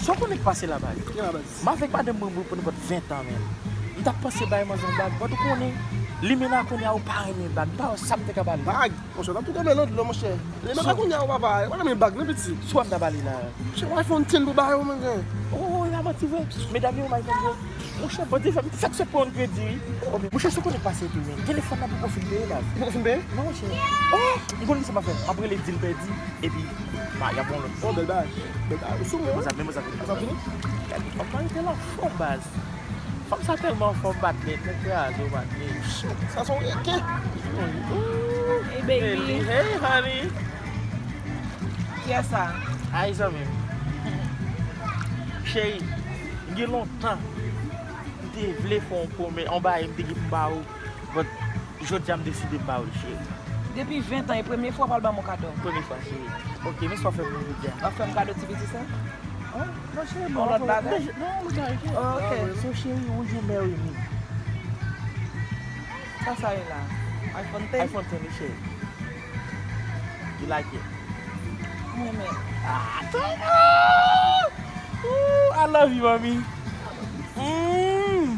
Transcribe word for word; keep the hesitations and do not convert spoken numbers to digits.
Sa w konnen k pase la, baz? Ki la, baz? M avèk madanm mwen, mwen, pou nenpòt ven tan, menm. M t ap panse bay manzè yon bag, but ou konnen, limena kounye a, ou pa renmen bag. M pa wè sa m te ka ba li. Bag? Monchè, w t ap tou tonbe nan dlo, monchè. Limena kounye a, ou pa ba, ou pa renmen bag, non, piti. Sou a m ta ba li la. Monchè, w iPhone ten pou ba yo, menm, gen. Oh, oh, la manti vre. Medam yo, m iPhone vre. Monchè, Bondye fè m fèk sot pran yon kredi, wi. Oh, men monchè, sa w konnen k pase tou, men. Telefòn nan poko fin peye, baz. Li poko fin peye? Non, monchè. Oh, m konn kisa m ap fè. M ap rele di l pèdi, epi, ma, y ap yon lòt. Oh, bèl bagay. Bèl bagay. Ou sou mwen. Mezanmi, mezanmi, mezanmi. Gade, fanm nan rete l anfòm, baz. Fanm sa tèlman anfòm, patnè. Tèt kraze, patnè. Shit, sa se yon reken. Hey, baby. Hey, honey. Kiyès sa? Ay, zanmi m. Cheri, gen lontan. M te vle fè yon pwomès, yon bagay m te gen pou m ba ou. But, jodi a m deside m ba ou l, cheri. Depi ven tan, e premye fwa w pral ban m yon kado? Premye fwa, cheri. Ok, men sa w fè pou m jodi a? W ap fè m kado ti piti sa? Oh, non, cheri, yon lòt bagay? Non, yon lòt bagay, cheri. Oh, ok. Ah, se cheri, yon jou mè wi. Sa sa ye la? iPhone ten? iPhone ten, wi, cheri. You like it? Mwen men. Ah, thank you! Ooh, I love you, mommy. Mm.